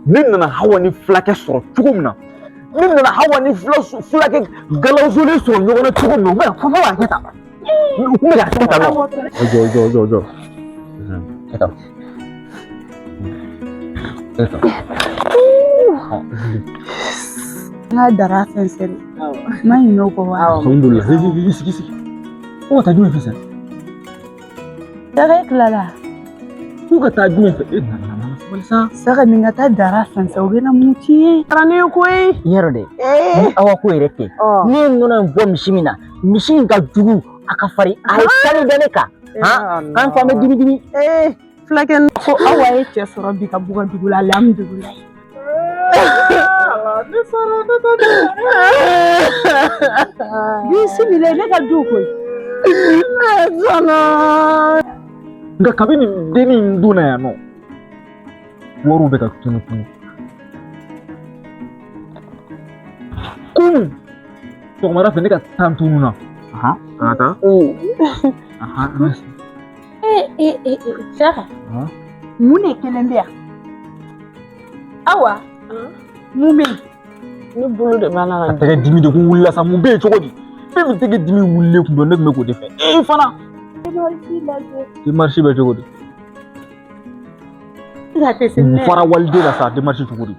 Ne nana Hawa ni fulakɛ sɔrɔ cogo min na, ne nana Hawa ni fulakɛ galawusolen sɔrɔ ɲɔgɔn na cogo min na, u bɛ fo k'a kɛ tan. U tun bɛ k'a kɛ tan nɔ. Jɔ jɔ jɔ jɔ. Kɛ tan. Kɛ tan. N ka dara fɛnsɛn. N ma ɲinɛ o kɔ wa? Alhamdulilah. I sigi sigi. Ko ka taa jumɛn fɛ sisan? Saka e tilala. Ko ka taa jumɛn fɛ? E nana nana sabali sa. Saka nin ka taa dara fɛnsɛn, o bɛna mun tiɲɛ? Taara ne ye koyi. Yɔrɔ dɛ, ni Awa ko yɛrɛ tɛ, ne ye nɔnɔ in bɔ misi min na, misi in ka jugu, a ka farin, a ye sanu da ne kan. Han, k'an fa bɛ dimi dimi. Fulakɛ ko Awa ye cɛ sɔrɔ bi ka b'u ka dugu la, alhamdulilayi. Bisimila ne ka du koyi. Nka kabini dennin in donna yan nɔ, wariw bɛ ka tunu tunu. Kunun sɔgɔmada fɛ ne ka 10 tununna. An ka taa. Ee ee Saka, mun de kelen bɛ yan? Awa, mun bɛ yen? Ne bolo de b'a la ka tɛgɛ dimi de kun wulila sa, mun bɛ yen cogo di? Fɛn min tɛgɛ dimi wulilen kun don, ne tun bɛ k'o de fɛ. E fana. Démarche bɛ cogo di? N fara waliden la sa, démarche cogo di?